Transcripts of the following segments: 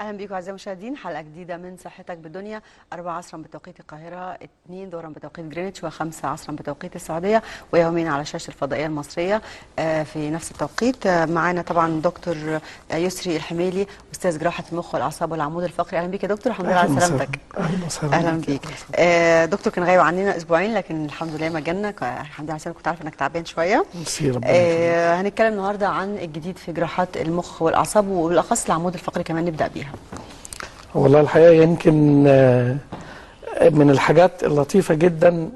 اهلا بيكم اعزائي المشاهدين، حلقة جديدة من صحتك بالدنيا. 4 عصرا بتوقيت القاهرة، 2 ظهرا بتوقيت جرينتش، و5 عصرا بتوقيت السعوديه، ويومين على شاشة الفضائية المصرية في نفس التوقيت. معانا طبعا دكتور يسري الحميلي، استاذ جراحه المخ والاعصاب والعمود الفقري. اهلا بيك يا دكتور، الحمد لله على سلامتك. اهلا وسهلا. اهلا بيك دكتور. كان غايب عننا اسبوعين لكن الحمد لله ما جالنا، الحمد لله على سلامتك. كنت عارفه انك تعبان شوية. هنتكلم النهارده عن الجديد في جراحات المخ والاعصاب وبالاخص العمود الفقري كمان نبدا بيها. والله الحقيقة يمكن من الحاجات اللطيفة جدا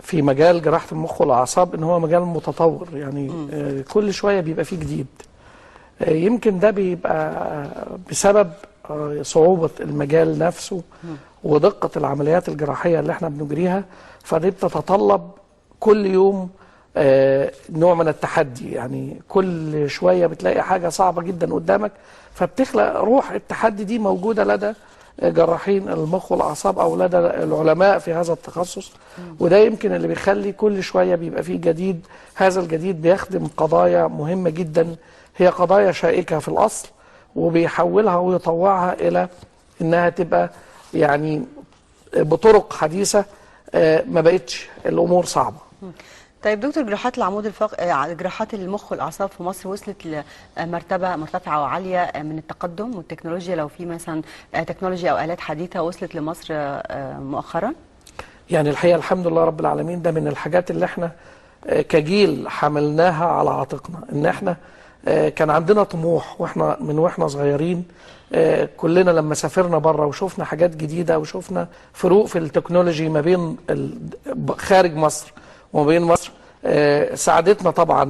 في مجال جراحه المخ والاعصاب ان هو مجال متطور، يعني كل شوية بيبقى فيه جديد. يمكن ده بيبقى بسبب صعوبة المجال نفسه ودقة العمليات الجراحية اللي احنا بنجريها، فدي بتتطلب كل يوم نوع من التحدي. يعني كل شوية بتلاقي حاجة صعبة جدا قدامك، فبتخلق روح التحدي دي موجودة لدى جراحين المخ والأعصاب أو لدى العلماء في هذا التخصص. وده يمكن اللي بيخلي كل شوية بيبقى فيه جديد. هذا الجديد بيخدم قضايا مهمة جدا، هي قضايا شائكة في الأصل، وبيحولها ويطوعها إلى إنها تبقى يعني بطرق حديثة، ما بقتش الأمور صعبة. طيب دكتور، جراحات العمود الفقري، جراحات المخ والاعصاب في مصر وصلت لمرتبه مرتفعة وعاليه من التقدم والتكنولوجيا. لو في مثلا تكنولوجيا او الات حديثه وصلت لمصر مؤخرا؟ يعني الحقيقة الحمد لله رب العالمين، ده من الحاجات اللي احنا كجيل حملناها على عاتقنا، ان احنا كان عندنا طموح واحنا من واحنا صغيرين. كلنا لما سافرنا بره وشفنا حاجات جديدة وشفنا فروق في التكنولوجي ما بين خارج مصر وما بين مصر، ساعدتنا طبعا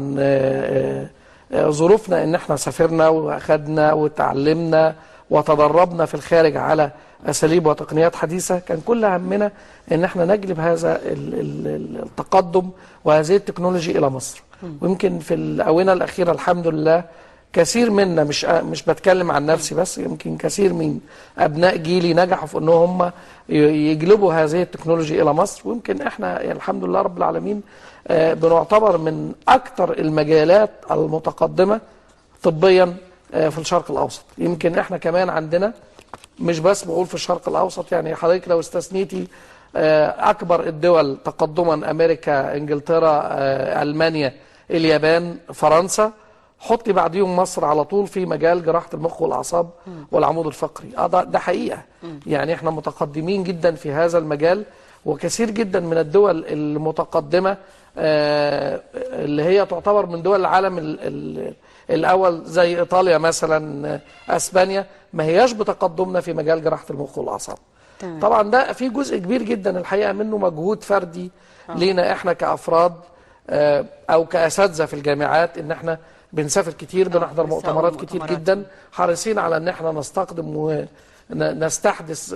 ظروفنا ان احنا سافرنا واخدنا وتعلمنا وتدربنا في الخارج على اساليب وتقنيات حديثه. كان كل همنا ان احنا نجلب هذا التقدم وهذه التكنولوجي الى مصر. ويمكن في الاونة الاخيرة الحمد لله كثير منا، مش بتكلم عن نفسي بس، يمكن كثير من ابناء جيلي نجحوا في ان هم يجلبوا هذه التكنولوجيا الى مصر. ويمكن احنا يعني الحمد لله رب العالمين بنعتبر من اكثر المجالات المتقدمة طبيا في الشرق الاوسط. يمكن احنا كمان عندنا، مش بس بقول في الشرق الاوسط، يعني حضرتك لو استثنيتي اكبر الدول تقدما، امريكا، انجلترا، المانيا، اليابان، فرنسا، حطي بعديهم مصر على طول في مجال جراحة المخ والأعصاب والعمود الفقري. ده حقيقة. يعني احنا متقدمين جدا في هذا المجال، وكثير جدا من الدول المتقدمة اللي هي تعتبر من دول العالم الأول زي إيطاليا مثلا، أسبانيا، ما هياش بتقدمنا في مجال جراحة المخ والأعصاب. طبعا ده في جزء كبير جدا الحقيقة منه مجهود فردي لينا احنا كأفراد أو كأساتذة في الجامعات، إن احنا بنسافر كتير، بنحضر مؤتمرات كتير جدا، حريصين على ان احنا نستقدم ونستحدث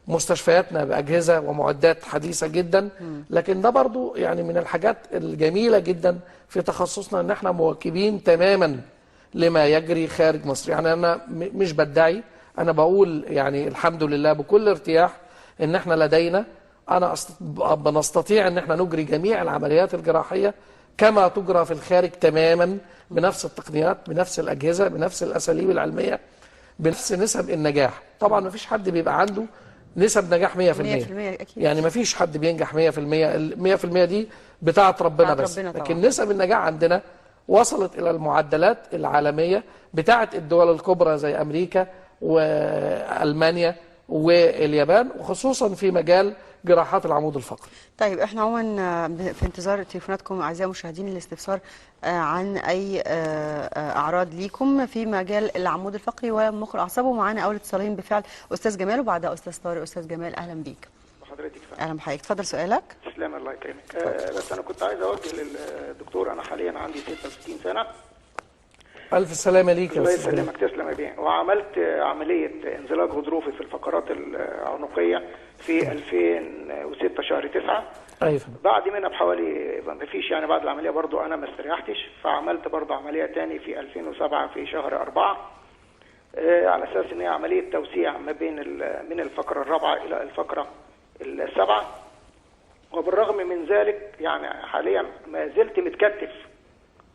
مستشفياتنا بأجهزة ومعدات حديثة جدا. لكن ده برضو يعني من الحاجات الجميلة جدا في تخصصنا، ان احنا مواكبين تماما لما يجري خارج مصر. يعني انا مش بدعي، انا بقول يعني الحمد لله بكل ارتياح ان احنا لدينا، بنستطيع ان احنا نجري جميع العمليات الجراحية كما تجرى في الخارج تماما، بنفس التقنيات، بنفس الأجهزة، بنفس الأساليب العلمية، بنفس نسب النجاح. طبعا مفيش حد بيبقى عنده نسب نجاح 100%. أكيد. يعني مفيش حد بينجح 100%، 100% دي بتاعة ربنا بس، لكن نسب النجاح عندنا وصلت إلى المعدلات العالمية بتاعة الدول الكبرى زي أمريكا وألمانيا واليابان، وخصوصا في مجال جراحات العمود الفقري. طيب احنا عموما في انتظار تليفوناتكم اعزائي المشاهدين للاستفسار عن اي اعراض ليكم في مجال العمود الفقري والمخ والاعصاب. ومعانا اول اتصالين بفعل استاذ جمال وبعدها استاذ طارق. استاذ جمال اهلا بيك. بحضرتك. اهلا بحضرتك، اتفضل سؤالك. تسلم، الله يكرمك. بس انا كنت عايز اوجه للدكتور، انا حاليا عندي 66 سنة. ألف سلامة ليك يا أستاذ. الله يسلمك، تسلم يا بيه. وعملت عملية انزلاق غضروفي في الفقرات العنقية في 2006 شهر 9. أيوة. بعد منها بحوالي ما فيش، يعني بعد العملية برضو أنا ما استريحتش، فعملت برضو عملية تاني في 2007 في شهر 4، على أساس إن هي عملية توسيع ما بين من الفقرة الرابعة إلى الفقرة السابعة. وبالرغم من ذلك يعني حاليا ما زلت متكتف.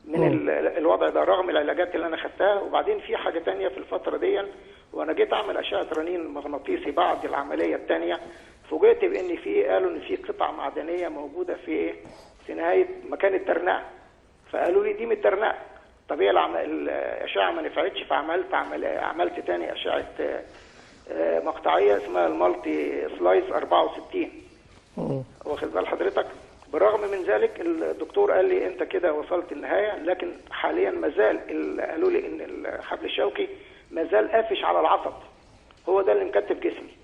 من الوضع ده رغم العلاجات اللي انا خدتها. وبعدين في حاجة ثانية في الفترة دي، وانا جيت اعمل اشعه رنين مغناطيسي بعد العملية الثانية، فوجئت بان في، قالوا ان في قطع معدنية موجودة في نهاية مكان الترنقه، فقالوا لي دي من الترنقه. طب هي الاشعة ما نفعتش، فعملت عملت ثاني اشعه مقطعيه اسمها ال multi slice 64. واخد بال حضرتك؟ بالرغم من ذلك الدكتور قال لي انت كده وصلت النهاية، لكن حاليا ما زال قالوا لي ان الحبل الشوكي ما زال قافش على العصب، هو ده اللي مكتف جسمي.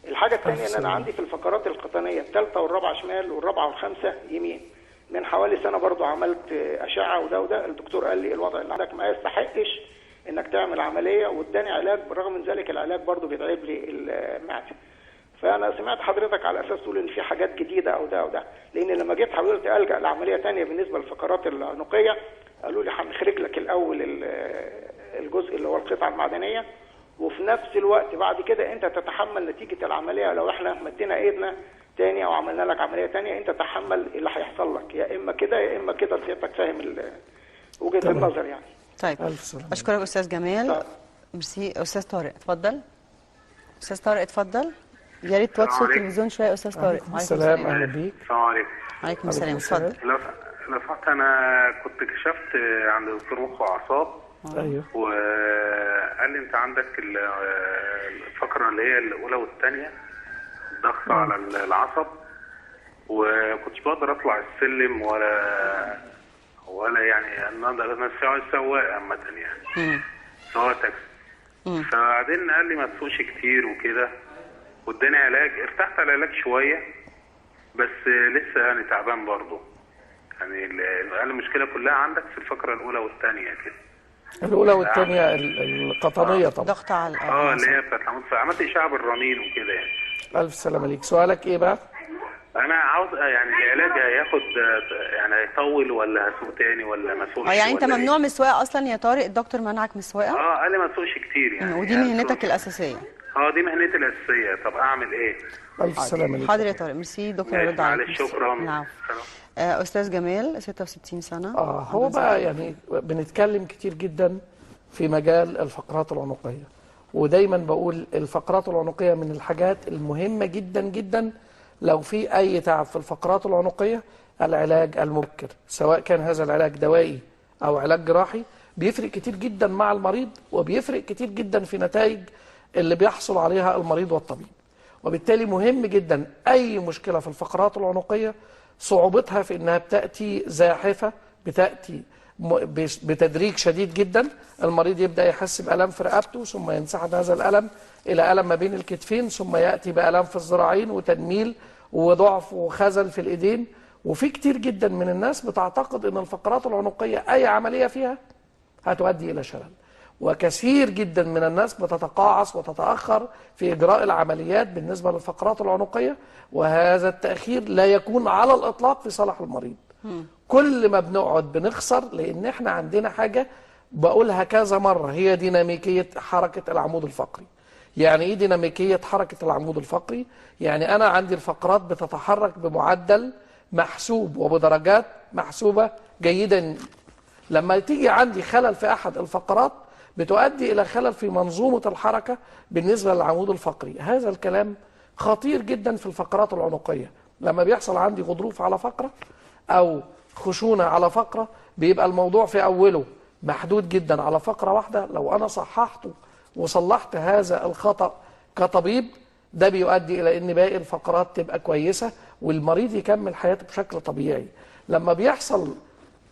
الحاجة الثانية ان انا عندي في الفقرات القطنيه الثالثة والرابعة شمال والرابعة والخامسة يمين. من حوالي سنة برضو عملت اشعه وده وده، الدكتور قال لي الوضع اللي عندك ما يستحقش انك تعمل عملية، واداني علاج. بالرغم من ذلك العلاج برضو بيتعب لي المعدة. فانا سمعت حضرتك على اساس تقول ان في حاجات جديدة او ده او ده، لان لما جيت حاولت الجا لعملية ثانية بالنسبة للفقرات العنقيه قالوا لي هنخرج لك الاول الجزء اللي هو القطعة المعدنية، وفي نفس الوقت بعد كده انت تتحمل نتيجة العملية. لو احنا مدينا ايدنا تاني او عملنا لك عملية تانية انت تتحمل اللي هيحصل لك، يا اما كده يا اما كده. سيادتك فاهم وجهه النظر يعني. طيب اشكرك استاذ جمال. ميرسي. استاذ طارق اتفضل. استاذ طارق اتفضل. يا ريت توطي صوت التلفزيون شوية يا استاذ طارق. وعليكم السلام، اهلا بيك. السلام عليكم. وعليكم السلام، اتفضل. لو سمحت، انا كنت كشفت عند دكتور مخ واعصاب. ايوه. وقال لي انت عندك الفقرة اللي هي الاولى والثانية ضغط على العصب، وكنتش بقدر اطلع السلم ولا يعني انا سواق عامة يعني، سواق تاكسي. فبعدين قال لي ما تسوقش كتير وكده، واداني علاج. ارتحت على العلاج شوية بس لسه يعني تعبان برضه. يعني قال المشكلة كلها عندك في الفقرة الاولى والثانية كده. الاولى والثانية القطنيه طبعا. ضغط على اللي هي بتاعت العمود. فعملت اشعه بالرنين وكده يعني. الف سلامه ليك. سؤالك ايه بقى؟ انا عاوز يعني العلاج هياخد يعني هيطول ولا هسوق تاني ولا ما اسوقش؟ يعني انت ممنوع من السواقة اصلا يا طارق؟ الدكتور منعك من السواقة؟ قال لي ما تسوقش كتير يعني. ودي مهنتك الاساسية؟ دي مهنتي الاساسية. طب اعمل ايه؟ الف سلامه ليك. حاضر يا طارق، ميرسي. دكتور رد عليك. شكرا. نعم. استاذ جمال 66 سنة. هو بقى يعني بنتكلم كتير جدا في مجال الفقرات العنقيه، ودايما بقول الفقرات العنقيه من الحاجات المهمة جدا جدا. لو في اي تعب في الفقرات العنقيه العلاج المبكر، سواء كان هذا العلاج دوائي او علاج جراحي، بيفرق كتير جدا مع المريض، وبيفرق كتير جدا في نتائج اللي بيحصل عليها المريض والطبيب. وبالتالي مهم جدا اي مشكلة في الفقرات العنقيه صعوبتها في انها بتاتي زاحفه، بتاتي بتدريج شديد جدا. المريض يبدا يحس بالم في رقبته، ثم ينسحب هذا الالم الى الم ما بين الكتفين، ثم ياتي بالم في الذراعين وتنميل وضعف وخزل في الايدين. وفي كتير جدا من الناس بتعتقد ان الفقرات العنقيه اي عملية فيها هتؤدي الى شلل، وكثير جدا من الناس بتتقاعس وتتاخر في اجراء العمليات بالنسبة للفقرات العنقيه، وهذا التاخير لا يكون على الاطلاق في صالح المريض. كل ما بنقعد بنخسر، لان احنا عندنا حاجة بقولها كذا مرة، هي ديناميكية حركة العمود الفقري. يعني ايه ديناميكية حركة العمود الفقري؟ يعني انا عندي الفقرات بتتحرك بمعدل محسوب وبدرجات محسوبة جيدا. لما تيجي عندي خلل في احد الفقرات بتؤدي الى خلل في منظومة الحركة بالنسبة للعمود الفقري. هذا الكلام خطير جدا في الفقرات العنقيه. لما بيحصل عندي غضروف على فقره او خشونة على فقره، بيبقى الموضوع في اوله محدود جدا على فقره واحدة. لو انا صححته وصلحت هذا الخطأ كطبيب، ده بيؤدي الى ان باقي الفقرات تبقى كويسة والمريض يكمل حياته بشكل طبيعي. لما بيحصل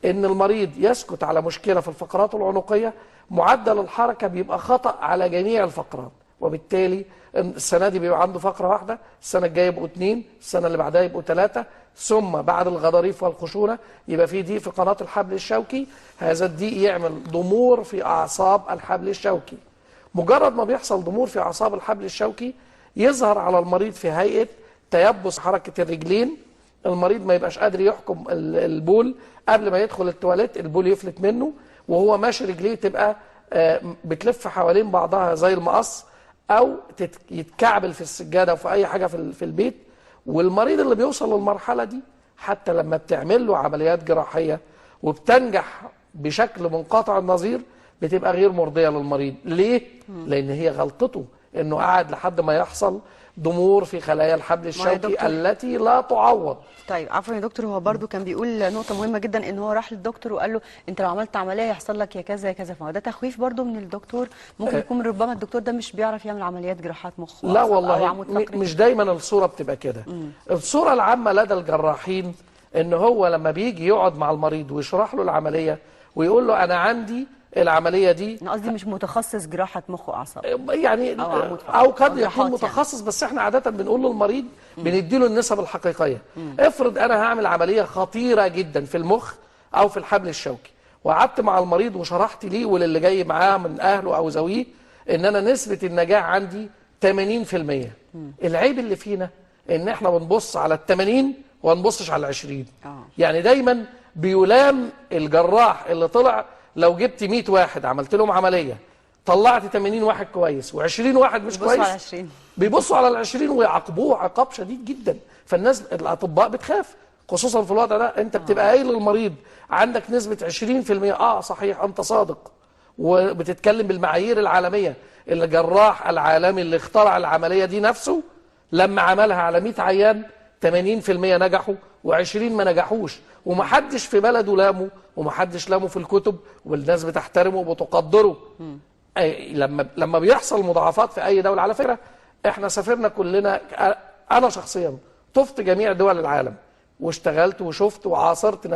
ان المريض يسكت على مشكلة في الفقرات العنقيه، معدل الحركة بيبقى خطأ على جميع الفقرات، وبالتالي السنة دي بيبقى عنده فقره واحدة، السنة الجاية يبقوا 2، السنة اللي بعدها يبقوا 3، ثم بعد الغضاريف والخشونه يبقى في ضيق في قناة الحبل الشوكي. هذا الضيق يعمل ضمور في اعصاب الحبل الشوكي. مجرد ما بيحصل ضمور في اعصاب الحبل الشوكي يظهر على المريض في هيئة تيبس حركة الرجلين. المريض ما يبقاش قادر يحكم البول، قبل ما يدخل التواليت البول يفلت منه، وهو ماشي رجليه تبقى بتلف حوالين بعضها زي المقص، او يتكعبل في السجادة وفي اي حاجة في البيت. والمريض اللي بيوصل للمرحلة دي حتى لما بتعمل له عمليات جراحية وبتنجح بشكل منقطع النظير بتبقى غير مرضية للمريض. ليه؟ لان هي غلطته انه قعد لحد ما يحصل ضمور في خلايا الحبل الشوكي التي لا تعوض. طيب عفوا يا دكتور، هو برضو كان بيقول نقطة مهمة جدا، ان هو راح للدكتور وقال له انت لو عملت عملية يحصل لك يا كذا يا كذا، فهو ده تخويف برضو من الدكتور. ممكن يكون ربما الدكتور ده مش بيعرف يعمل عمليات جراحات مخ. لا والله مش دايما الصورة بتبقى كده. الصورة العامة لدى الجراحين ان هو لما بيجي يقعد مع المريض ويشرح له العملية ويقول له انا عندي العملية دي، انا قصدي مش متخصص جراحه مخ واعصاب يعني، او قد يكون متخصص يعني. بس احنا عادة بنقول للمريض بنديله النسب الحقيقية. افرض انا هعمل عملية خطيرة جدا في المخ او في الحبل الشوكي، وقعدت مع المريض وشرحت ليه وللي جاي معاه من اهله او زويه ان انا نسبه النجاح عندي 80%. العيب اللي فينا ان احنا بنبص على ال 80 وما نبصش على ال 20. يعني دايما بيلام الجراح اللي طلع لو جبت 100 واحد عملت لهم عملية طلعت 80 واحد كويس و20 واحد مش كويس، بيبصوا على ال 20 ويعاقبوه عقاب شديد جدا. فالناس الاطباء بتخاف خصوصا في الوضع ده. انت بتبقى قايل للمريض عندك نسبه 20%، صحيح انت صادق وبتتكلم بالمعايير العالمية. الجراح العالمي اللي اخترع العملية دي نفسه لما عملها على 100 عيان 80% نجحوا و20 ما نجحوش، ومحدش في بلده لامه ومحدش لامه في الكتب، والناس بتحترمه وبتقدره. لما بيحصل مضاعفات في اي دولة، على فكرة احنا سافرنا كلنا، انا شخصيا طفت جميع دول العالم واشتغلت وشفت وعاصرت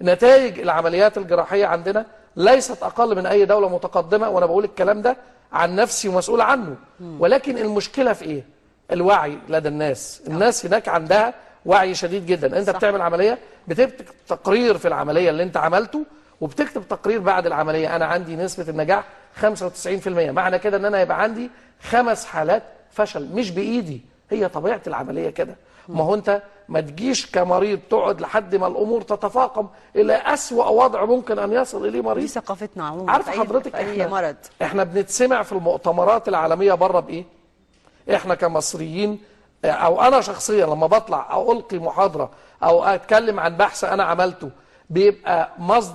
نتائج العمليات الجراحية عندنا ليست اقل من اي دولة متقدمة، وانا بقول الكلام ده عن نفسي ومسؤول عنه. ولكن المشكلة في ايه؟ الوعي لدى الناس. الناس هناك عندها وعي شديد جدا. انت بتعمل عملية بتكتب تقرير في العملية اللي انت عملته، وبتكتب تقرير بعد العملية انا عندي نسبه النجاح 95%، معنى كده ان انا يبقى عندي 5 حالات فشل مش بايدي، هي طبيعة العملية كده. ما هو انت ما تجيش كمريض تقعد لحد ما الامور تتفاقم الى اسوأ وضع ممكن ان يصل اليه مريض. دي ثقافتنا عموما. عارف حضرتك احنا مرض احنا بنتسمع في المؤتمرات العالمية بره بايه؟ احنا كمصريين او انا شخصيا لما بطلع او القي محاضرة او اتكلم عن بحث انا عملته بيبقى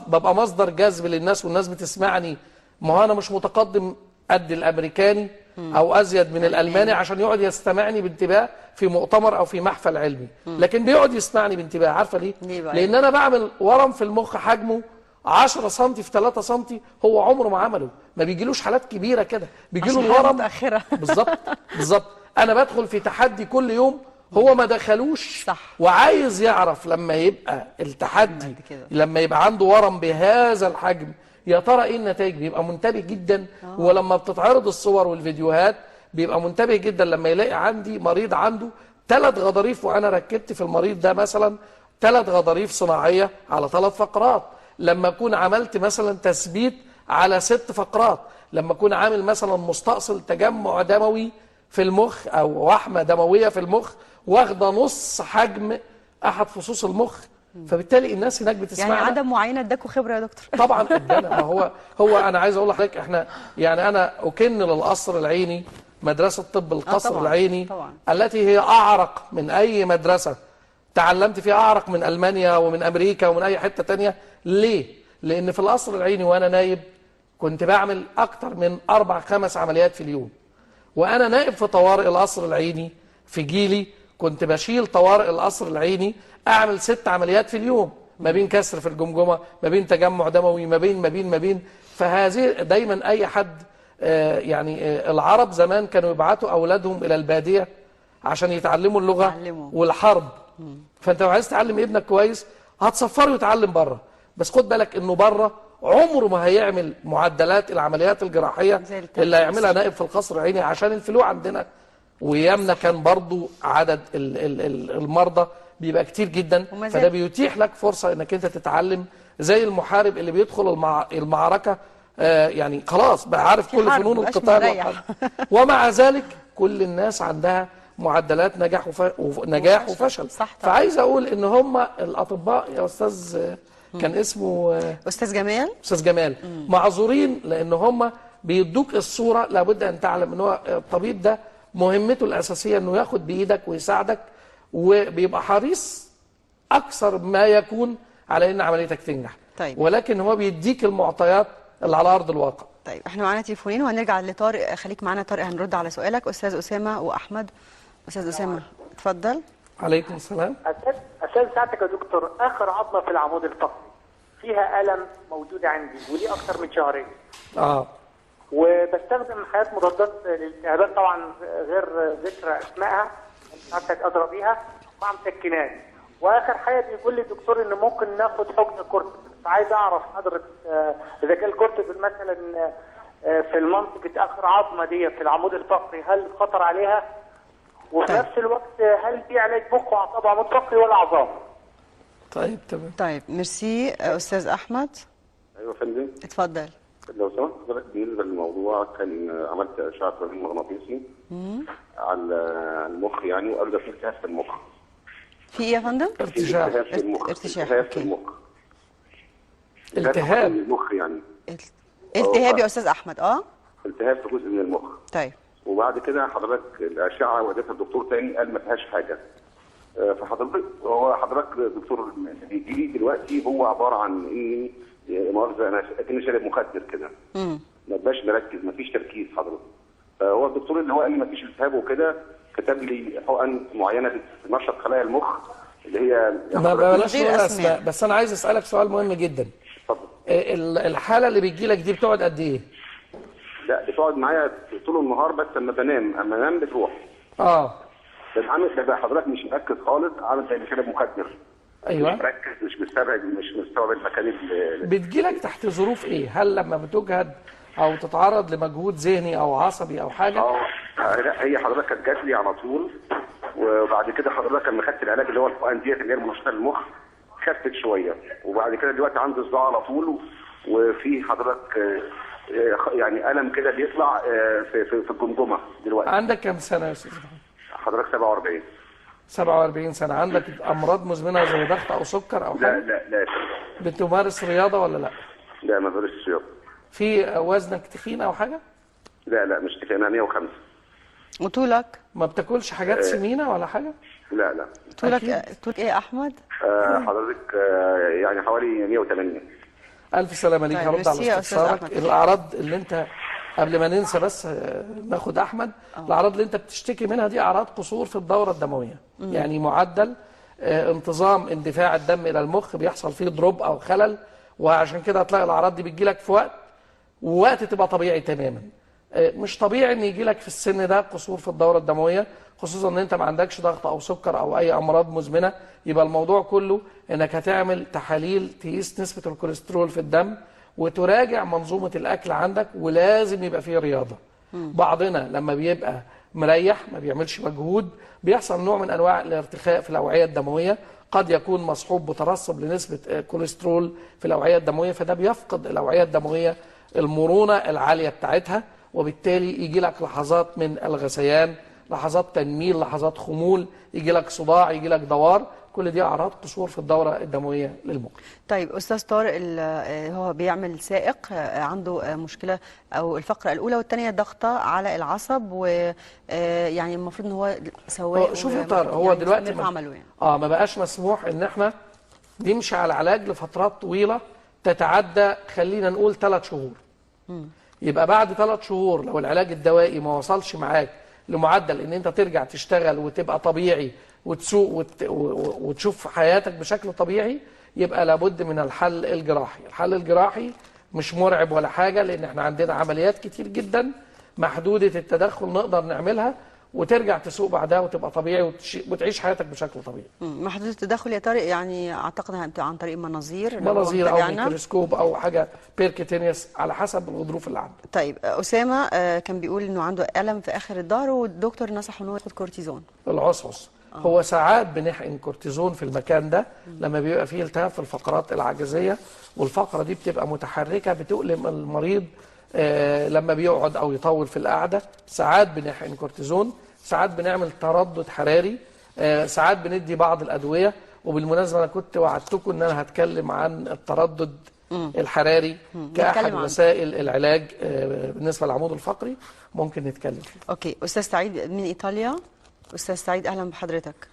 ببقى مصدر جذب للناس والناس بتسمعني. ما هو انا مش متقدم قد الامريكاني او ازيد من الالماني عشان يقعد يستمعني بانتباه في مؤتمر او في محفل علمي، لكن بيقعد يسمعني بانتباه. عارفه ليه؟ لان انا بعمل ورم في المخ حجمه 10 سم في 3 سم، هو عمره ما عمله، ما بيجيلوش حالات كبيرة كده، بيجيله الورم متاخرة. بالظبط بالظبط. انا بدخل في تحدي كل يوم هو ما دخلوش، صح. وعايز يعرف لما يبقى التحدي لما يبقى عنده ورم بهذا الحجم يا ترى ايه النتائج، بيبقى منتبه جدا. ولما بتتعرض الصور والفيديوهات بيبقى منتبه جدا. لما يلاقي عندي مريض عنده 3 غضاريف وانا ركبت في المريض ده مثلا 3 غضاريف صناعية على 3 فقرات، لما اكون عملت مثلا تثبيت على 6 فقرات، لما اكون عامل مثلا مستأصل تجمع دموي في المخ او وحمه دموية في المخ واخده نص حجم احد فصوص المخ، فبالتالي الناس هناك بتسمعنا. يعني عدم معاينة اداكوا خبره يا دكتور. طبعا ادانا. ما هو انا عايز اقول لحضرتك احنا يعني انا اكن للقصر العيني، مدرسه طب القصر طبعًا العيني طبعًا، التي هي اعرق من اي مدرسه تعلمت فيها، اعرق من المانيا ومن امريكا ومن اي حتة تانية. ليه؟ لان في القصر العيني وانا نايب كنت بعمل اكتر من 4-5 عمليات في اليوم، وانا نائب في طوارئ القصر العيني في جيلي كنت بشيل طوارئ القصر العيني اعمل 6 عمليات في اليوم، ما بين كسر في الجمجمة، ما بين تجمع دموي، ما بين ما بين ما بين. فهذه دايما اي حد يعني العرب زمان كانوا يبعتوا اولادهم الى البادية عشان يتعلموا اللغة والحرب. فانت لو عايز تعلم ابنك كويس هتسفره يتعلم بره، بس خد بالك انه بره عمره ما هيعمل معدلات العمليات الجراحية اللي هيعملها نائب في القصر العيني، عشان الفلو عندنا ويامنا كان برضو عدد المرضى بيبقى كتير جدا، فده بيتيح لك فرصة انك انت تتعلم زي المحارب اللي بيدخل المعركة يعني خلاص بقى عارف كل فنون القتال، ومع ذلك كل الناس عندها معدلات نجاح ونجاح وفشل. صح طبعا. فعايز اقول ان هم الاطباء يا استاذ كان اسمه استاذ جمال، استاذ جمال معذورين، لان هم بيدوك الصورة. لابد ان تعلم ان هو الطبيب ده مهمته الاساسية انه ياخد بايدك ويساعدك، وبيبقى حريص اكثر ما يكون على ان عمليتك تنجح. طيب. ولكن هو بيديك المعطيات اللي على ارض الواقع. طيب احنا معانا تليفونين وهنرجع لطارق، خليك معانا طارق هنرد على سؤالك. استاذ اسامة واحمد. استاذ اسامة اتفضل. عليكم السلام. أسأل ساعتك يا دكتور، اخر عظمه في العمود الفقري فيها الم موجودة عندي وليه اكثر من شهرين. وبستخدم حاجات مضادات للالتهابات طبعا غير ذكر اسمائها، سعادتك ادرى بيها، مع مسكنات. واخر حاجة بيقول لي الدكتور ان ممكن ناخد حقن كورتيزون، فعايز اعرف حضرتك اذا كان الكورتيزون مثلا في المنطقة اخر عظمه دي في العمود الفقري هل خطر عليها؟ وفي نفس الوقت هل في علاج مخ واعصاب عمود فقري ولا عظام؟ طيب تمام. طيب ميرسي. استاذ احمد. ايوه يا فندم. اتفضل. لو سمحت حضرتك، بالنسبة للموضوع كان عملت اشعه رنين مغناطيسي على المخ يعني، وقالوا ده في التهاب في المخ. في ايه يا فندم؟ ارتشاح. التهاب في المخ. ارتشاح. التهاب في المخ. التهاب في المخ يعني. التهاب يا استاذ احمد. التهاب في جزء من المخ. طيب. وبعد كده حضرتك الاشعة وديتها الدكتور تاني قال ما فيهاش حاجة. فحضرتك هو حضرتك الدكتور اللي بيجي لي دلوقتي هو عبارة عن اني مؤاخذة انا اكني شارب مخدر كده. ما بقاش مركز، ما فيش تركيز حضرتك. فهو الدكتور اللي هو قال لي ما فيش التهاب وكده كتب لي حقن معينة بتنشط خلايا المخ اللي هي ما بلاش نقول اسماء، بس انا عايز اسالك سؤال مهم جدا. اتفضل. الحالة اللي بتجي لك دي بتقعد قد ايه؟ لا بتقعد معايا طول النهار، بس لما بنام، اما انام بتروح. بس عامل بقى حضرتك مش مركز خالص، عامل زي اللي شارب مخدر. ايوه. مش مركز، مش مستوعب، مش مستوعب المكان اللي بتجيلك تحت ظروف ايه؟ هل لما بتجهد او تتعرض لمجهود ذهني او عصبي او حاجة؟ لا هي حضرتك كانت جات لي على طول، وبعد كده حضرتك لما خدت العلاج اللي هو الحقن ديت اللي هي المنشطه للمخ خفت شوية، وبعد كده دلوقتي عندي صداع على طول، وفي حضرتك يعني الم كده بيطلع في الجمجمة دلوقتي. عندك كام سنة يا استاذ محمد؟ حضرتك 47. 47 سنة. عندك امراض مزمنة زي ضغط او سكر او حاجة؟ لا لا لا. بتمارس رياضة ولا لا؟ لا ما بمارسش رياضة. في وزنك تخين او حاجة؟ لا لا مش تخين، انا 105. وطولك؟ ما بتاكلش حاجات سمينه ولا حاجة؟ لا لا. طولك ايه يا احمد؟ حضرتك يعني حوالي 108. الف سلامه ليك. هرد على استفسارك. الاعراض اللي انت قبل ما ننسى بس ناخد احمد. الاعراض اللي انت بتشتكي منها دي اعراض قصور في الدورة الدموية. يعني معدل انتظام اندفاع الدم الى المخ بيحصل فيه drop او خلل، وعشان كده هتلاقي الاعراض دي بتجيلك في وقت ووقت تبقى طبيعي تماما. مش طبيعي ان يجيلك في السن ده قصور في الدورة الدموية، خصوصا ان انت ما عندكش ضغط او سكر او اي امراض مزمنة. يبقى الموضوع كله انك هتعمل تحاليل تقيس نسبه الكوليسترول في الدم وتراجع منظومة الاكل عندك، ولازم يبقى فيه رياضة. بعضنا لما بيبقى مريح ما بيعملش مجهود بيحصل نوع من انواع الارتخاء في الاوعية الدموية، قد يكون مصحوب بترسب لنسبه كوليسترول في الاوعية الدموية، فده بيفقد الاوعية الدموية المرونة العالية بتاعتها، وبالتالي يجي لك لحظات من الغثيان، لحظات تنميل، لحظات خمول، يجي لك صداع، يجي لك دوار. كل دي اعراض قصور في الدورة الدموية للمخ. طيب استاذ طارق هو بيعمل سائق، عنده مشكلة او الفقرة الاولى والثانية ضغطه على العصب، ويعني المفروض ان هو سواق. شوف يا طارق، هو يعني دلوقتي عمله يعني. ما بقاش مسموح ان احنا نمشي على العلاج لفترات طويلة تتعدى خلينا نقول 3 شهور. يبقى بعد 3 شهور لو العلاج الدوائي ما وصلش معاك لمعدل ان انت ترجع تشتغل وتبقى طبيعي وتسوق وتشوف حياتك بشكل طبيعي، يبقى لابد من الحل الجراحي. الحل الجراحي مش مرعب ولا حاجة، لان احنا عندنا عمليات كتير جدا محدودة التدخل نقدر نعملها وترجع تسوق بعدها وتبقى طبيعي وتعيش حياتك بشكل طبيعي. محدودة التدخل يا طارق يعني اعتقد عن طريق مناظير او ميكروسكوب او حاجة percutaneous على حسب الظروف اللي عنده. طيب اسامة كان بيقول انه عنده الم في اخر الظهر والدكتور نصحه انه ياخد كورتيزون. العصعص. هو ساعات بنحقن كورتيزون في المكان ده لما بيبقى فيه التهاب في الفقرات العجزيه، والفقرة دي بتبقى متحركة بتؤلم المريض لما بيقعد او يطول في القعدة. ساعات بنحقن كورتيزون، ساعات بنعمل تردد حراري، ساعات بندي بعض الادوية. وبالمناسبة انا كنت وعدتكم ان انا هتكلم عن التردد الحراري كأحد وسائل العلاج بالنسبة للعمود الفقري، ممكن نتكلم فيه. okay. استاذ سعيد من ايطاليا. استاذ سعيد اهلا بحضرتك.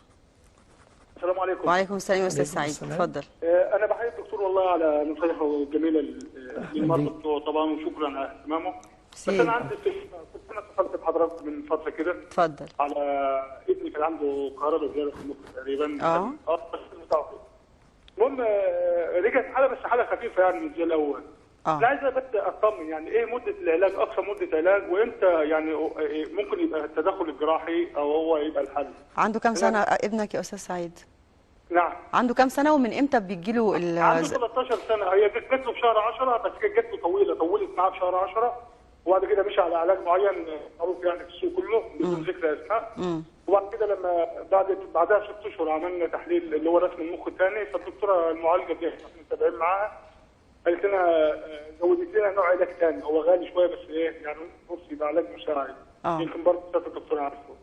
السلام عليكم. وعليكم السلام يا استاذ سعيد، اتفضل. انا بحيي الدكتور مشكور والله على نصايحه الجميلة للمرضى بتوعه طبعا، وشكرا على اهتمامه. بس انا عندي كنت انا اتصلت بحضرتك من فترة كده. اتفضل. على ابني كان عنده كهرباء زيادة في المخ تقريبا. بس المهم رجعت حاله، بس حاله خفيفة يعني مش زي الاول. انا عايز بس اطمن، يعني ايه مده العلاج، اقصى مده علاج، وامتى يعني ممكن يبقى التدخل الجراحي او هو يبقى الحل؟ عنده كام سنة ابنك يا استاذ سعيد؟ نعم. عنده كام سنة ومن امتى بيجي له؟ عنده 13 سنة. هي جت له في شهر 10، بس كانت جت له طويلة، طولت معاه في شهر 10، وبعد كده مشي على علاج معين معروف يعني في السوق كله بدون ذكر اسماء. وبعد كده لما بعدها 6 اشهر عملنا تحليل اللي هو رسم المخ الثاني، فالدكتوره المعالجة دي احنا متابعين معاها قالت لنا زودت لنا نوع علاج ثاني، هو غالي شوية بس ايه يعني بص يبقى علاج مساعد. يمكن برضه الدكتور عارفه.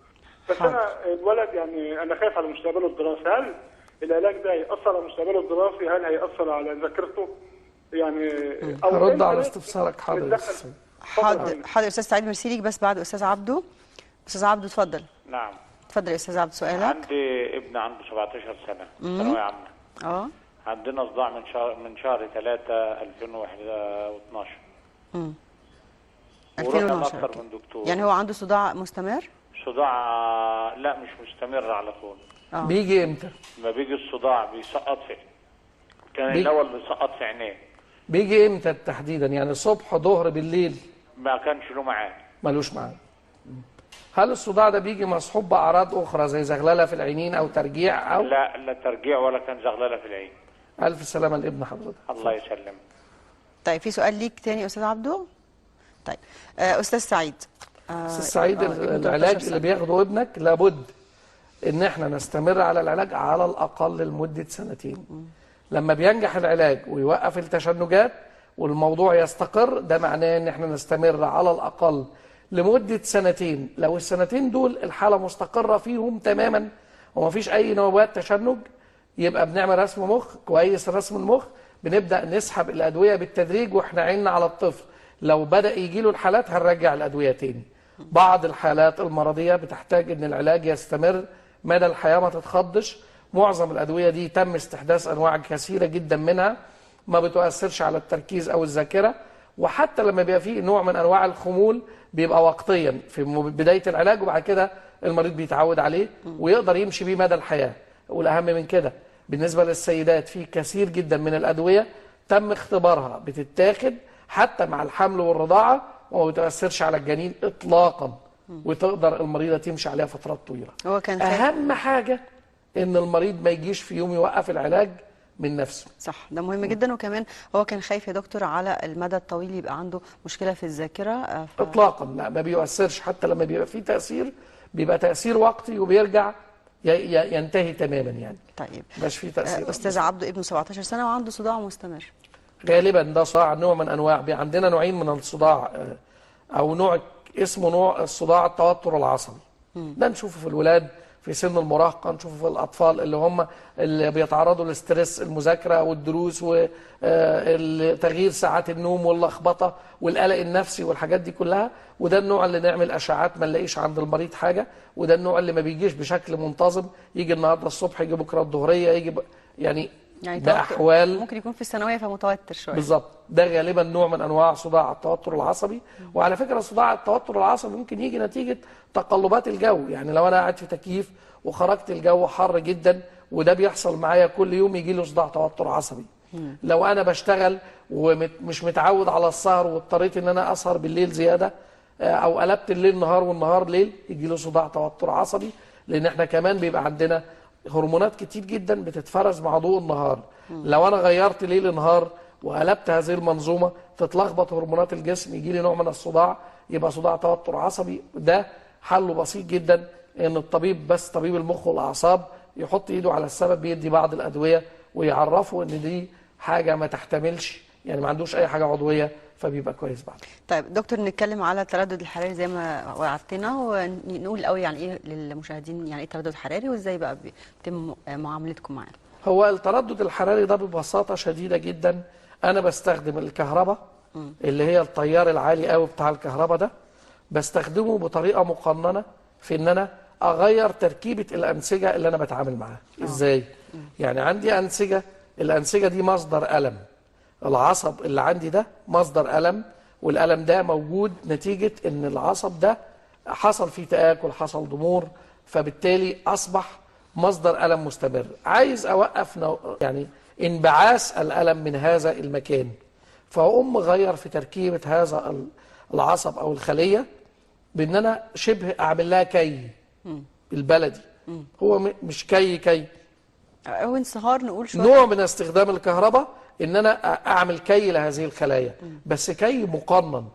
بس انا الولد يعني انا خايف على مستقبله الدراسي، هل العلاج ده هيأثر على مستقبله الدراسي؟ هل هيأثر على ذاكرته؟ يعني او رد على استفسارك. حاضر حاضر حاضر استاذ سعيد، ميرسي ليك. بس بعد استاذ عبده. استاذ عبده اتفضل. نعم اتفضل يا استاذ عبده سؤالك. عندي ابن عنده 17 سنة ثانوية عامة. عندنا صداع من شهر 3 2012. 2012 اكتر من دكتور. يعني هو عنده صداع مستمر؟ صداع لا مش مستمر على طول. بيجي امتى؟ ما بيجي الصداع بيسقط في، كان الاول بيسقط في عينيه. بيجي امتى تحديدا؟ يعني صبح ظهر بالليل؟ ما كانش له ميعاد. ملوش ميعاد. هل الصداع ده بيجي مصحوب باعراض اخرى زي زغلله في العينين او ترجيع او؟ لا لا ترجيع ولا كان زغلله في العين. الف سلامه لابن حضرتك. الله يسلمك. طيب في سؤال ليك تاني يا استاذ عبده. طيب استاذ سعيد. استاذ سعيد العلاج اللي بياخده ابنك لابد ان احنا نستمر على العلاج على الاقل لمدة سنتين. لما بينجح العلاج ويوقف التشنجات والموضوع يستقر، ده معناه ان احنا نستمر على الاقل لمدة سنتين. لو السنتين دول الحالة مستقره فيهم تماما ومفيش اي نوبات تشنج، يبقى بنعمل رسم مخ كويس. رسم المخ بنبدا نسحب الادوية بالتدريج واحنا عيننا على الطفل. لو بدا يجي له الحالات هنرجع الادوية تاني. بعض الحالات المرضية بتحتاج ان العلاج يستمر مدى الحياة، ما تتخضش. معظم الادوية دي تم استحداث انواع كثيرة جدا منها ما بتؤثرش على التركيز او الذاكرة، وحتى لما بيبقى فيه نوع من انواع الخمول بيبقى وقتيا في بداية العلاج، وبعد كده المريض بيتعود عليه ويقدر يمشي بيه مدى الحياة. والاهم من كده بالنسبة للسيدات في كثير جدا من الادوية تم اختبارها بتتاخد حتى مع الحمل والرضاعه وما بتاثرش على الجنين اطلاقا، وتقدر المريضة تمشي عليها فترات طويلة. هو كان اهم حاجة ان المريض ما يجيش في يوم يوقف العلاج من نفسه. صح، ده مهم جدا. وكمان هو كان خايف يا دكتور على المدى الطويل يبقى عنده مشكلة في الذاكرة. اطلاقا لا، ما بيؤثرش. حتى لما بيبقى فيه تاثير بيبقى تاثير وقتي وبيرجع ينتهي تماما يعني. طيب مش فيه تاثير. استاذ عبده ابنه 17 سنة وعنده صداع مستمر. غالبا ده صداع نوع من انواع، عندنا نوعين من الصداع، او نوع اسمه نوع الصداع التوتر العصبي. ده نشوفه في الولاد في سن المراهقة، نشوفه في الاطفال اللي هم اللي بيتعرضوا لل stress، المذاكرة والدروس وتغيير ساعات النوم واللخبطه والقلق النفسي والحاجات دي كلها. وده النوع اللي نعمل اشعاعات ما نلاقيش عند المريض حاجة، وده النوع اللي ما بيجيش بشكل منتظم، يجي النهارده الصبح، يجي بكره الظهريه، يجي يعني بأحوال ممكن يكون في الثانوية فمتوتر شوية. بالظبط، ده غالبا نوع من انواع صداع التوتر العصبي. وعلى فكرة صداع التوتر العصبي ممكن يجي نتيجة تقلبات الجو، يعني لو انا قاعد في تكييف وخرجت الجو حر جدا، وده بيحصل معايا كل يوم، يجي له صداع توتر عصبي. لو انا بشتغل ومش متعود على السهر واضطريت ان انا اسهر بالليل زيادة، او قلبت الليل نهار والنهار ليل، يجي له صداع توتر عصبي. لان احنا كمان بيبقى عندنا هرمونات كتير جدا بتتفرز مع ضوء النهار. لو انا غيرت ليل نهار وقلبت هذه المنظومة تتلخبط هرمونات الجسم، يجي لي نوع من الصداع، يبقى صداع توتر عصبي. ده حله بسيط جدا، ان الطبيب بس طبيب المخ والاعصاب يحط ايده على السبب، بيدي بعض الادوية ويعرفه ان دي حاجة ما تحتملش، يعني ما عندوش اي حاجة عضوية، فبيبقى كويس بعد. طيب دكتور، نتكلم على التردد الحراري زي ما وعدتنا، ونقول قوي يعني ايه للمشاهدين، يعني ايه التردد الحراري وازاي بقى بيتم معاملتكم معاه؟ هو التردد الحراري ده ببساطة شديدة جدا، انا بستخدم الكهرباء اللي هي التيار العالي قوي بتاع الكهرباء ده، بستخدمه بطريقة مقننه في ان انا اغير تركيبه الانسجة اللي انا بتعامل معاها. ازاي؟ يعني عندي انسجة الانسجة دي مصدر الم. العصب اللي عندي ده مصدر الم، والالم ده موجود نتيجة ان العصب ده حصل فيه تآكل، حصل ضمور، فبالتالي اصبح مصدر الم مستمر. عايز اوقف يعني انبعاث الالم من هذا المكان، فاقوم مغير في تركيبه هذا العصب او الخلية بان انا شبه اعمل لها كي بالبلدي. هو مش كي او انصهار، نقول شوية نوع من استخدام الكهرباء ان انا اعمل كي لهذه الخلايا، بس كي مقنن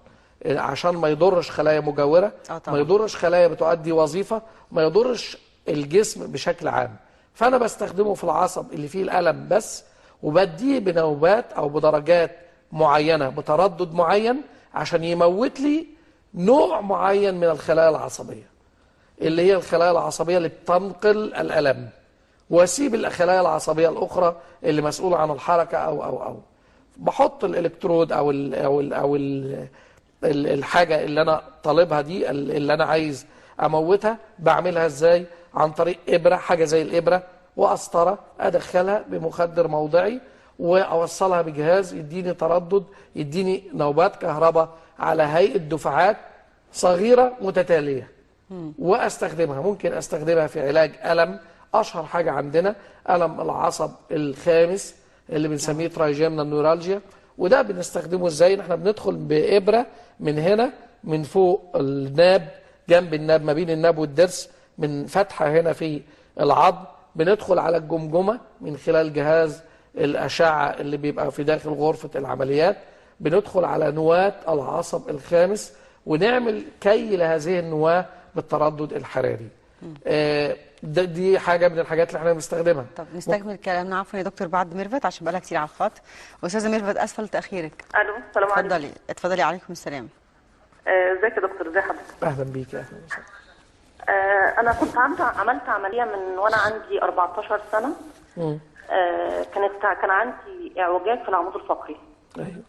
عشان ما يضرش خلايا مجاوره، ما يضرش خلايا بتؤدي وظيفة، ما يضرش الجسم بشكل عام. فانا بستخدمه في العصب اللي فيه الالم بس، وبديه بنوبات او بدرجات معينة بتردد معين عشان يموت لي نوع معين من الخلايا العصبية، اللي هي الخلايا العصبية اللي بتنقل الالم، واسيب الخلايا العصبية الاخرى اللي مسؤولة عن الحركة او او او. بحط الالكترود او ال او ال او ال الحاجة اللي انا طالبها دي، اللي انا عايز اموتها، بعملها ازاي؟ عن طريق ابره، حاجة زي الابره وقسطره، ادخلها بمخدر موضعي واوصلها بجهاز يديني تردد، يديني نوبات كهرباء على هيئة دفعات صغيرة متتالية، واستخدمها. ممكن استخدمها في علاج الم، اشهر حاجة عندنا الم العصب الخامس اللي بنسميه trigeminal neuralgia. وده بنستخدمه ازاي؟ احنا بندخل بابره من هنا من فوق الناب، جنب الناب، ما بين الناب والضرس، من فتحه هنا في العظم، بندخل على الجمجمة من خلال جهاز الاشعة اللي بيبقى في داخل غرفة العمليات، بندخل على نواه العصب الخامس ونعمل كي لهذه النواة بالتردد الحراري. دي حاجة من الحاجات اللي احنا بنستخدمها. طب نستكمل كلامنا عفوا يا دكتور بعد ميرفت عشان بقالها كتير على الخط. استاذه ميرفت، اسفل تاخيرك. الو، السلام عليكم. اتفضلي اتفضلي. عليكم السلام. ازيك يا دكتور، ازي حضرتك؟ اهلا بيك. اهلا وسهلا. انا كنت عملت عملية من وانا عندي 14 سنة. كان عندي اعوجاج في العمود الفقري. ايوه.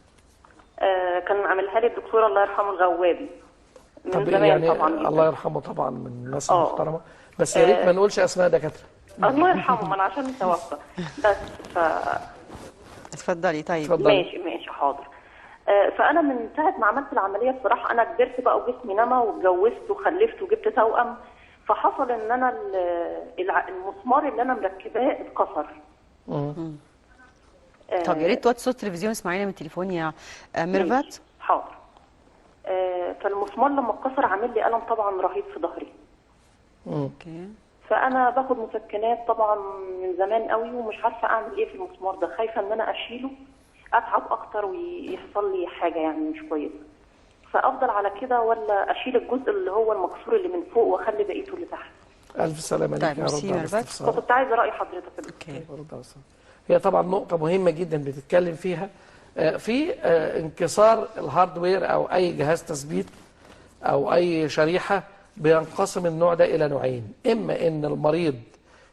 كان عاملها لي الدكتور الله يرحمه الغوابي من زمان. يعني طبعا الله يرحمه، طبعا من الناس المحترمة، بس يا ريت ما نقولش اسماء دكاترة. الله يرحمه، ما انا عشان متوفى بس. اتفضلي. طيب اتفضلي. ماشي حاضر. فانا من ساعة ما عملت العملية بصراحة انا كبرت بقى وجسمي نما واتجوزت وخلفت وجبت توأم، فحصل ان انا المسمار اللي انا مركباه اتكسر. طب يا ريت توطي صوت التلفزيون، اسمعينا من التليفون يا ميرفت. حاضر. فالمسمار لما اتكسر عامل لي الم طبعا رهيب في ظهري. okay. فانا باخد مسكنات طبعا من زمان قوي ومش عارفه اعمل ايه في المسمار ده، خايفة ان انا اشيله اتعب اكتر ويحصل لي حاجة يعني مش كويسة، فافضل على كده ولا اشيل الجزء اللي هو المكسور اللي من فوق واخلي بقيته اللي تحت؟ الف سلامه ليك يا رب. طيب كنت عايزه راي حضرتك. okay. هي طبعا نقطة مهمة جدا بتتكلم فيها، في انكسار ال hardware او اي جهاز تثبيت او اي شريحة، بينقسم النوع ده الى نوعين. اما ان المريض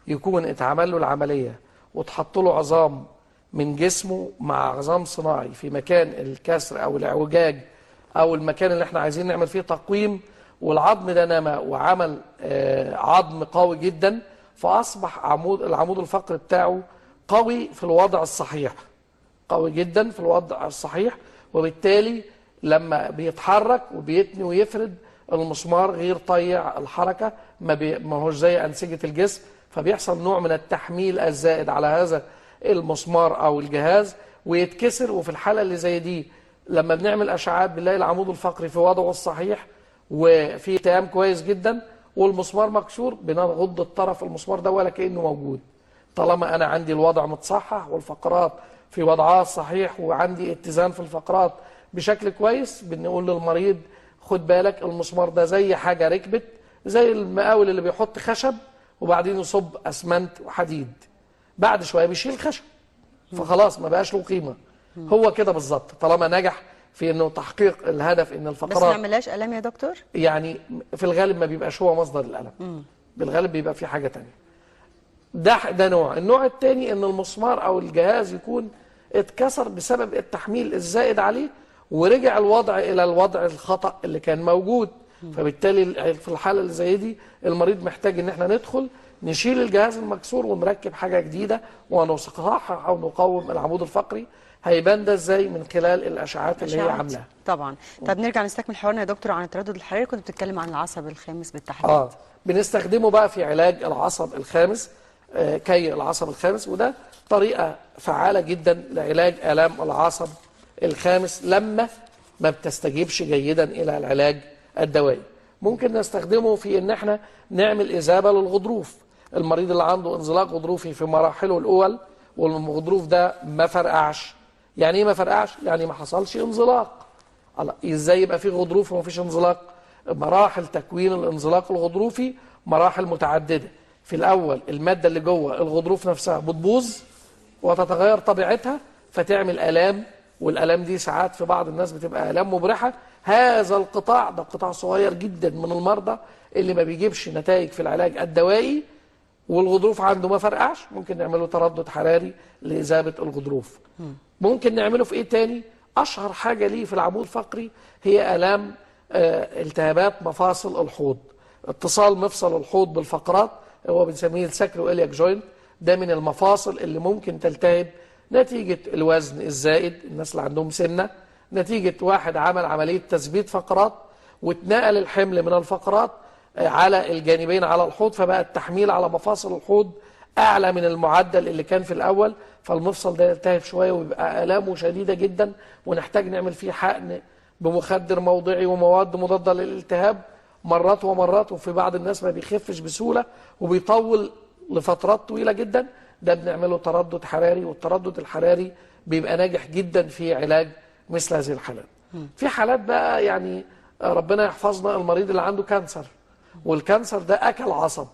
يكون اتعمل له العملية وتحط له عظام من جسمه مع عظام صناعي في مكان الكسر او الاعوجاج او المكان اللي احنا عايزين نعمل فيه تقويم، والعظم ده نما وعمل عظم قوي جدا، فاصبح العمود الفقري بتاعه قوي في الوضع الصحيح، قوي جدا في الوضع الصحيح، وبالتالي لما بيتحرك وبيتني ويفرد المسمار غير طيع الحركة، ما هوش زي انسجة الجسم، فبيحصل نوع من التحميل الزائد على هذا المسمار او الجهاز ويتكسر. وفي الحالة اللي زي دي لما بنعمل اشعاعات بنلاقي العمود الفقري في وضعه الصحيح وفي التئام كويس جدا، والمسمار مكسور، بنغض الطرف المسمار ده ولا كانه موجود. طالما انا عندي الوضع متصحح والفقرات في وضعها الصحيح وعندي اتزان في الفقرات بشكل كويس، بنقول للمريض خد بالك المسمار ده زي حاجة ركبت، زي المقاول اللي بيحط خشب وبعدين يصب اسمنت وحديد، بعد شوية بيشيل خشب فخلاص ما بقاش له قيمة. هو كده بالظبط، طالما نجح في انه تحقيق الهدف ان الفقرات بس ما يعملهاش الام يا دكتور؟ يعني في الغالب ما بيبقاش هو مصدر الالم، بالغالب بيبقى في حاجة ثانية. ده نوع. النوع الثاني ان المسمار او الجهاز يكون اتكسر بسبب التحميل الزائد عليه ورجع الوضع الى الوضع الخطأ اللي كان موجود، فبالتالي في الحالة اللي زي دي المريض محتاج ان احنا ندخل نشيل الجهاز المكسور ونركب حاجة جديدة ونصحح او نقوم العمود الفقري. هيبان ده ازاي؟ من خلال الاشعاعات اللي هي عاملاها. طبعا. طب نرجع نستكمل حوارنا يا دكتور عن التردد الحراري، كنت بتتكلم عن العصب الخامس بالتحديد. بنستخدمه بقى في علاج العصب الخامس، كي العصب الخامس، وده طريقه فعاله جدا لعلاج الام العصب الخامس لما ما بتستجيبش جيدا الى العلاج الدوائي. ممكن نستخدمه في ان احنا نعمل اذابه للغضروف. المريض اللي عنده انزلاق غضروفي في مراحله الاول والغضروف ده ما فرقعش. يعني ايه ما فرقعش؟ يعني ما حصلش انزلاق. ازاي يبقى في غضروف وما فيش انزلاق؟ مراحل تكوين الانزلاق الغضروفي مراحل متعددة. في الاول المادة اللي جوه الغضروف نفسها بتبوظ وتتغير طبيعتها فتعمل الام، والالام دي ساعات في بعض الناس بتبقى الام مبرحه. هذا القطاع ده قطاع صغير جدا من المرضى اللي ما بيجيبش نتائج في العلاج الدوائي والغضروف عنده ما فرقعش، ممكن نعمله تردد حراري لإذابة الغضروف. ممكن نعمله في ايه تاني؟ اشهر حاجة ليه في العمود الفقري هي الام التهابات مفاصل الحوض، اتصال مفصل الحوض بالفقرات، هو بنسميه ال sacroiliac joint. ده من المفاصل اللي ممكن تلتهب نتيجة الوزن الزائد، الناس اللي عندهم سمنة، نتيجة واحد عمل عملية تثبيت فقرات واتنقل الحمل من الفقرات على الجانبين على الحوض، فبقى التحميل على مفاصل الحوض أعلى من المعدل اللي كان في الأول، فالمفصل ده يلتهب شوية ويبقى آلامة شديدة جدا، ونحتاج نعمل فيه حقن بمخدر موضعي ومواد مضادة للالتهاب مرات ومرات، وفي بعض الناس ما بيخفش بسهولة وبيطول لفترات طويلة جدا. ده بنعمله تردد حراري، والتردد الحراري بيبقى ناجح جدا في علاج مثل هذه الحالات. في حالات بقى يعني ربنا يحفظنا، المريض اللي عنده cancer، وال cancer ده أكل عصب،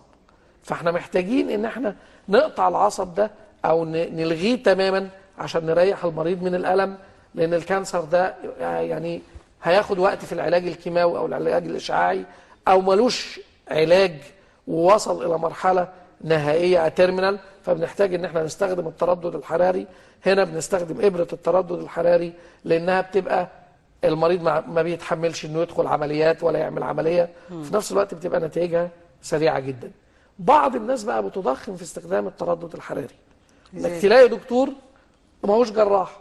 فاحنا محتاجين ان احنا نقطع العصب ده او نلغيه تماما عشان نريح المريض من الألم، لأن ال cancer ده يعني هياخد وقت في العلاج الكيماوي او العلاج الإشعاعي، او ملوش علاج ووصل إلى مرحلة نهائية terminal، فبنحتاج ان احنا نستخدم التردد الحراري. هنا بنستخدم إبرة التردد الحراري لأنها بتبقى المريض ما بيتحملش انه يدخل عمليات ولا يعمل عملية، في نفس الوقت بتبقى نتائجها سريعة جدا. بعض الناس بقى بتضخم في استخدام التردد الحراري، انك تلاقي دكتور ما هوش جراح،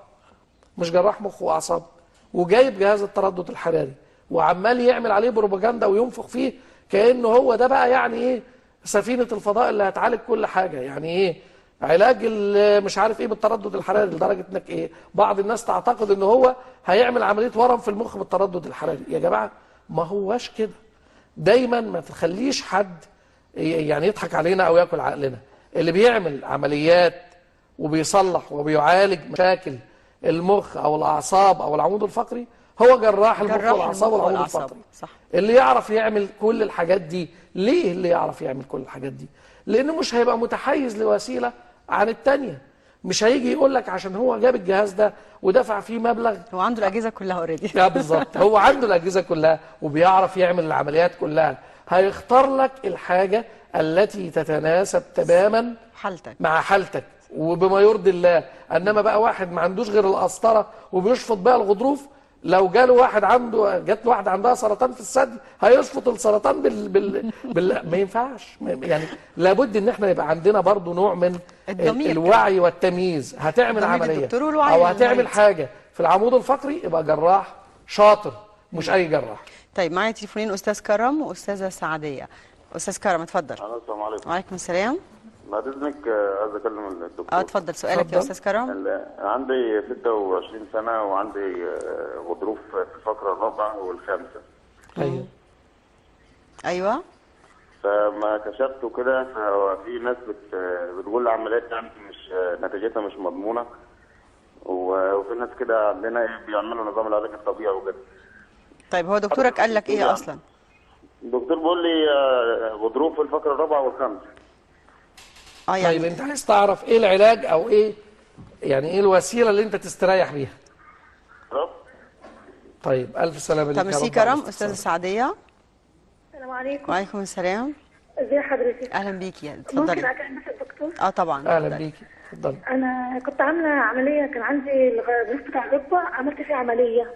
مش جراح مخ واعصاب، وجايب جهاز التردد الحراري وعمال يعمل عليه بروباجندا وينفخ فيه كأنه هو ده بقى يعني ايه سفينة الفضاء اللي هتعالج كل حاجة. يعني ايه علاج مش عارف ايه بالتردد الحراري، لدرجة انك ايه بعض الناس تعتقد ان هو هيعمل عملية ورم في المخ بالتردد الحراري. يا جماعة ما هواش كده. دايما ما تخليش حد يعني يضحك علينا او ياكل عقلنا. اللي بيعمل عمليات وبيصلح وبيعالج مشاكل المخ او الاعصاب او العمود الفقري هو جراح المخ والاعصاب والعمود الفقري. صح. اللي يعرف يعمل كل الحاجات دي. ليه اللي يعرف يعمل كل الحاجات دي؟ لانه مش هيبقى متحيز لوسيله عن الثانية، مش هيجي يقول لك عشان هو جاب الجهاز ده ودفع فيه مبلغ، هو عنده الاجهزة كلها already. لا بالظبط، هو عنده الاجهزة كلها وبيعرف يعمل العمليات كلها، هيختار لك الحاجة التي تتناسب تماما حالتك مع حالتك وبما يرضي الله. انما بقى واحد ما عندوش غير القسطرة وبيشفط بقى الغضروف، لو جاله واحد عنده، جات له واحدة عندها سرطان في الثدي هيشفط السرطان ما ينفعش. يعني لابد ان احنا يبقى عندنا برضو نوع من الوعي والتمييز. هتعمل عملية او هتعمل حاجة في العمود الفقري يبقى جراح شاطر مش اي جراح. طيب معايا تليفونين، استاذ كرم واستاذه سعديه. استاذ كرم اتفضل. السلام عليكم. وعليكم السلام. بعد اذنك عايز اكلم الدكتور. اتفضل سؤالك يا استاذ كرم. عندي 26 سنة وعندي غضروف في الفقرة الرابعة والخامسة. ايوه. فما كشفته كده ففي ناس بتقول العمليات يعني مش نتيجتها مش مضمونه، وفي ناس كده عندنا بيعملوا نظام العلاج الطبيعي وكده. طيب هو دكتورك قال لك ايه اصلا؟ الدكتور بيقول لي غضروف في الفقرة الرابعة والخامسة. يعني طيب انت عايز تعرف ايه العلاج او ايه يعني ايه الوسيلة اللي انت تستريح بيها؟ طيب الف سلامه ليك يا رب. ميرسي كرم. استاذه سعديه. السلام عليكم. وعليكم السلام. ازي حضرتك؟ اهلا بيكي، اتفضلي. ممكن اكلم بس الدكتور؟ طبعا. اهلا بيكي، اتفضلي. انا كنت عامله عملية، كان عندي الغضروف بتاع الركبة، عملت فيه عملية.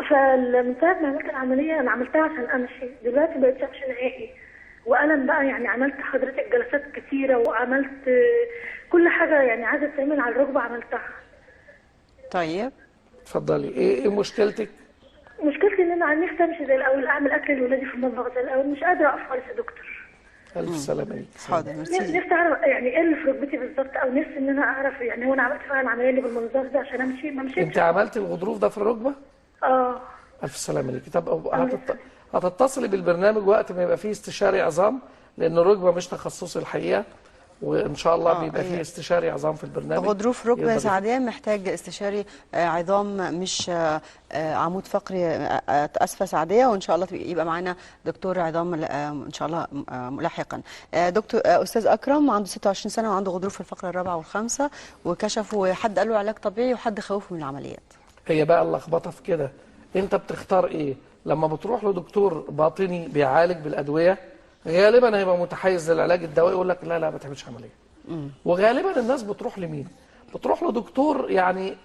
فمن ساعة ما عملت العملية انا عملتها عشان امشي، دلوقتي بقيت امشي نهائي، والم بقى، يعني عملت حضرتك جلسات كتيرة وعملت كل حاجة يعني عايزه تتعمل على الركبة عملتها. طيب اتفضلي، ايه مشكلتك؟ مشكلتي ان انا نفسي امشي زي الاول، اعمل اكل لولادي في المطبخ زي الاول، مش قادرة اقف خالص يا دكتور. الف سلامه ليك. حاضر، ميرسي. نفسي اعرف يعني ايه اللي في ركبتي بالظبط، او نفسي ان انا اعرف يعني هو انا عملت فعلا العملية اللي بالمنظار ده عشان امشي، ما مشيتش. انت عملتي الغضروف ده في الركبة؟ اه. الف سلامه ليك. طب هتتصلي بالبرنامج وقت ما يبقى فيه استشاري عظام، لان الركبة مش تخصصي الحقيقة، وان شاء الله بيبقى فيه استشاري عظام في البرنامج. غضروف ركبه سعديه محتاج استشاري عظام، مش عمود فقري. اسفه سعديه، وان شاء الله يبقى معانا دكتور عظام ان شاء الله لاحقا. دكتور استاذ اكرم عنده 26 سنة وعنده غضروف في الفقرة الرابعة والخامسة، وكشفوا حد قال له علاج طبيعي وحد خوفه من العمليات. هي بقى اللخبطة في كده، انت بتختار ايه؟ لما بتروح لدكتور باطني بيعالج بالادوية غالبا هيبقى متحيز للعلاج الدوائي، يقول لك لا لا ما تعملش عملية. وغالبا الناس بتروح لمين؟ بتروح لدكتور يعني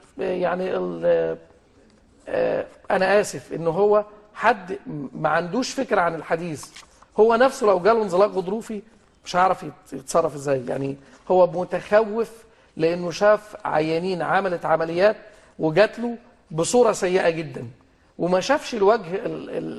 انا اسف ان هو حد ما عندوش فكرة عن الحديث، هو نفسه لو جاله انزلاق غضروفي مش هيعرف يتصرف ازاي، يعني هو متخوف لانه شاف عيانين عملت عمليات وجات له بصورة سيئه جدا، وما شافش الوجه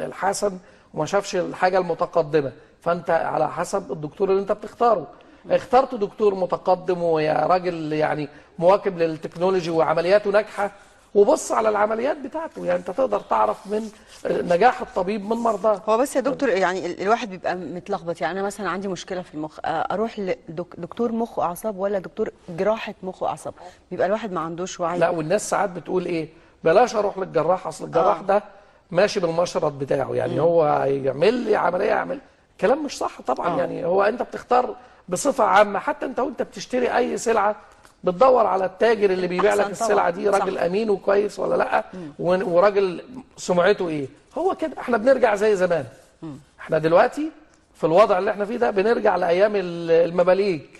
الحسن وما شافش الحاجة المتقدمة. فانت على حسب الدكتور اللي انت بتختاره، اخترت دكتور متقدم ويا راجل يعني مواكب للتكنولوجي وعملياته ناجحة، وبص على العمليات بتاعته، يعني انت تقدر تعرف من نجاح الطبيب من مرضاه. هو بس يا دكتور يعني الواحد بيبقى متلخبط، يعني انا مثلا عندي مشكلة في المخ، اروح لدكتور مخ واعصاب ولا دكتور جراحه مخ واعصاب؟ بيبقى الواحد ما عندوش وعي. لا، والناس ساعات بتقول ايه، بلاش اروح للجراح، اصل الجراح ده ماشي بالمشرط بتاعه، يعني هو هيعمل لي عملية يعمل كلام مش صح طبعا. يعني هو انت بتختار بصفة عامة، حتى انت وانت بتشتري اي سلعه بتدور على التاجر اللي بيبيع لك السلعة دي راجل امين وكويس ولا لا، وراجل سمعته ايه. هو كده احنا بنرجع زي زمان. احنا دلوقتي في الوضع اللي احنا فيه ده بنرجع لايام المماليك.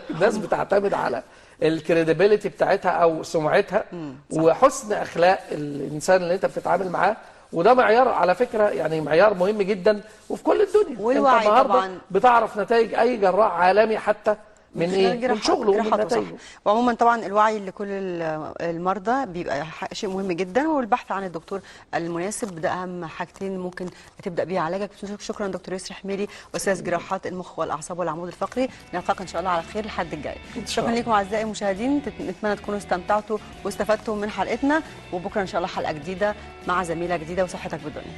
الناس بتعتمد على ال credibility بتاعتها او سمعتها وحسن اخلاق الانسان اللي انت بتتعامل معاه، وده معيار على فكرة، يعني معيار مهم جدا وفي كل الدنيا. والوعي انت طبعا بتعرف نتائج اي جراح عالمي حتى من ايه، من شغله ومن نتائجه. وعموما طبعا الوعي لكل المرضى بيبقى شيء مهم جدا، والبحث عن الدكتور المناسب ده اهم حاجتين ممكن تبدا بيها علاجك. شكرا دكتور يسري حميلي، استاذ جراحات المخ والاعصاب والعمود الفقري. نلتقي ان شاء الله على خير الحد الجاي. شكرا لكم اعزائي المشاهدين، نتمنى تكونوا استمتعتوا واستفدتوا من حلقتنا، وبكره ان شاء الله حلقة جديدة مع زميله جديدة وصحتك بالدنيا.